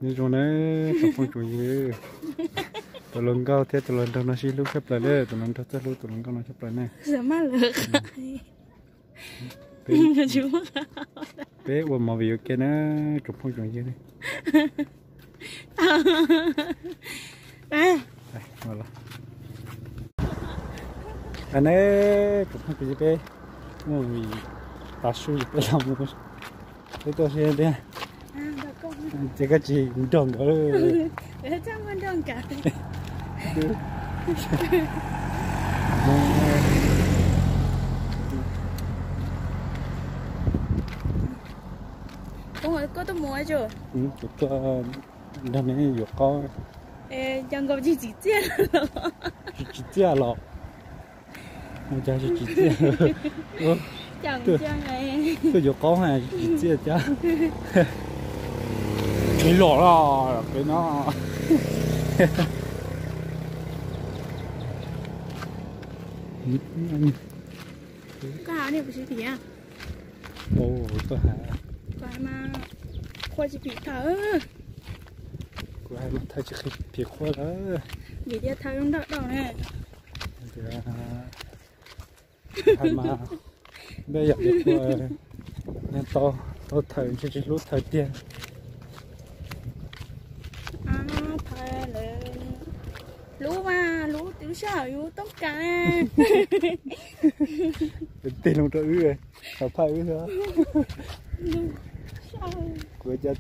Zoo na, tsoom phooj tsoom ywg, tus hluas nkauj thiab tus hluas nraug no sib hlub tshaj plaws na, tus hluas nraug txawj hlub tus hluas nkauj no tshaj plaws na. Peb ua movie ua ke na, tsoom phooj tsoom ywg ne. Tsoom phooj tsoom ywg, peb ua movie tav su es peb los mus, peb tuaj saib tiag. Ces koj tsis nrog nkawd. Koj tuaj mus, kuv tuaj nrog neb yuav qaub. Cov nkaus tsis tsim txiaj los? Tsis tsim txiaj los? Cas tsis tsim txiaj? Tuaj yuav qaub tsis tsim txiaj cas. Tsis los los pem no. Koj hais nej kuv sib phim. Koj hais mas qhua tsis phim thawj. Kuv hais mas thawj tsis phim qhua lawm. Vim tias thawj zoo nrawm dhau ne. Hais mas npej yam li qhua, tau thawj ntshe tsis hlub thawj tiag. Hlub mas hlub twb sij hawm yus toob kas. Tig loo rau wb, tau phaj wb. Kuv dag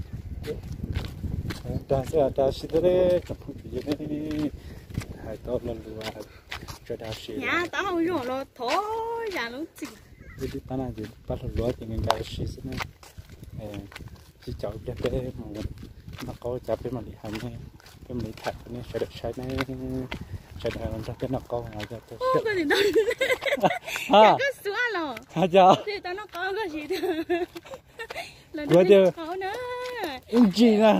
xwb, dag si tau tsoom phooj tsoom ywg ne, hais tau lo lus tso dag si. Tib pab no ces pab hluas hluas ces nkag si xwb na. Tsis caum pliag peb mus noj qaub cas peb mam li hais ne, peb mam li tham rau nej sawv daws saib ne, sawv daws los nrog peb noj qaub. Kuv tias ib ntsis na,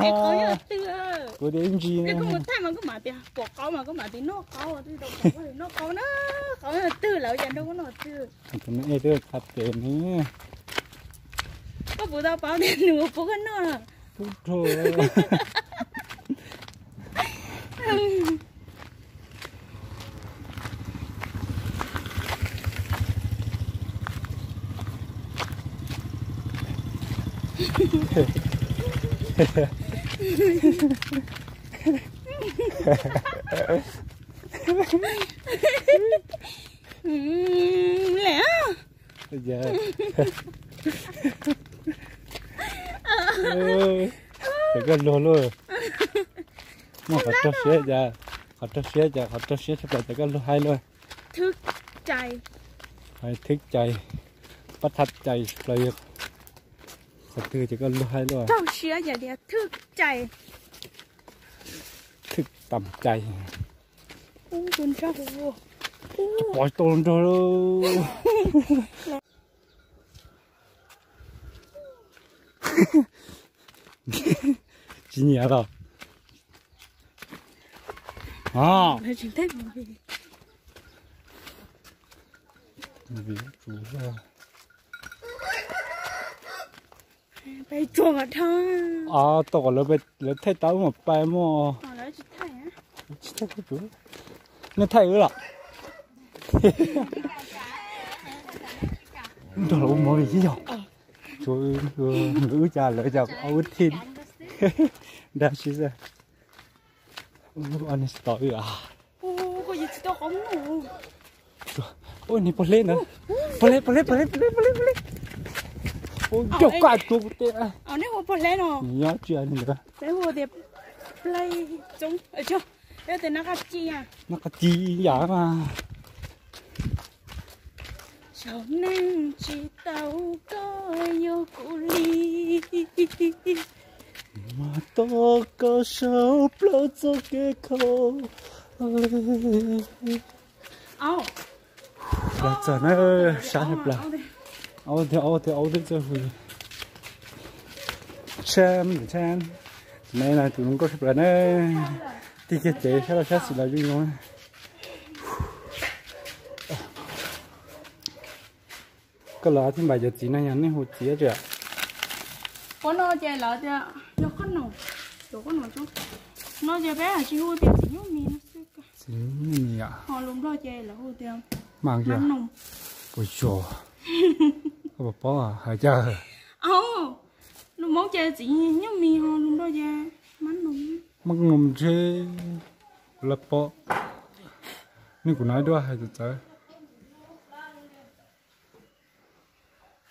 kuv tias ib ntsis na. Tus no twb txha tes ne. Koj puas tau paub tias nws puas koj noj? Tub rho. Lem. Ces koj luag luj. Muaj qhov rau siab cas, qhov rau siab cas, qhov rau siab tshaj plaws ces koj luag haib luaj. Thwb cai. Thwb cai, pab thab cai tshaj plaws yog qhov twg ces koj luag haib luaj. Rau siab ces tias thwb cai. Thwb tam cai. Pov tau nrog. Tsis nyiam los? Tau kom lawv thaij tau mas pais muaj. Nej thaij wb los? Nrog lawv ua movie thiab yog? Tsuav wb cas lawv cas ua wb thiaj dag si xwb. Ua niag tsis tau wb a. Ua niag pog hleb ntawd. Pog hleb, pog hleb, pog hleb, pog hleb, pog hleb, pog hleb. Ua yog koj tsuav kuv tej. Nyob tsis ntawd. Noj qab ci yam mas. Saum neej tsis tau koj yuav kuv li. Mas tau koj saum plaub txoj kev khaub lig. Los txog na, sab tshaj plaws. Aub thiab aub thiab aub twb txawj hu. Tsham tsham, tus no tus zoo nkauj tshaj plaws na. Tig kiag ces sab laug sab xis los zoo zoo. Koj los thiaj npam cov txiv no yog nej hu txiv tsi. Ua no ces lawv tias yog qhob noom. No ces peb hais tsis hu tias txiv nyuj mis no xwb. Txiv nyuj mis yom. Ho lus Nplog ces lawv hu tias mab noog. Puas yog? Koj puas paub hais cas? Lus Hmoob ces txiv nyuj mis, ho lus Nplog ces mab noog. Mab noog ntshe kuv lawv pom. Nej kuv hnov ib duab hais txawv txawv.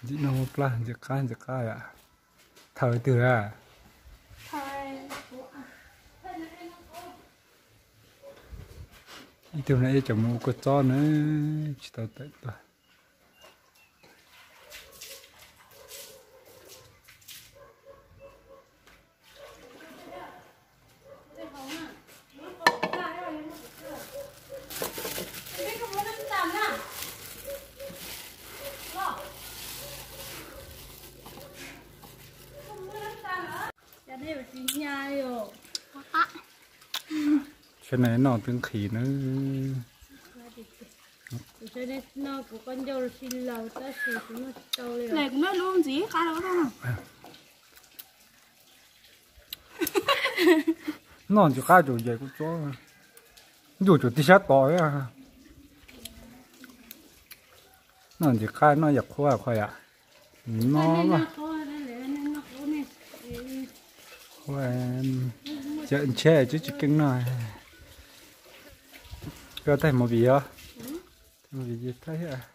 Ntxim no muaj plab, ntxim qab ntxim qab yom. Thaum twg a? Ib tug no ib cov mus ua kua txob na, tsis tau tawm tuaj. Tsam no noj twb nqhis na. Noj ntxim qab tsuas yais kuj tsob, ncuj tsuas tig sab tod. Noj ntxim qab, noj yam qhuav qhuav yam. No, cawm ntshe twb tsis keej no. Koj thaij movie os? Thaij movie thaij thiab.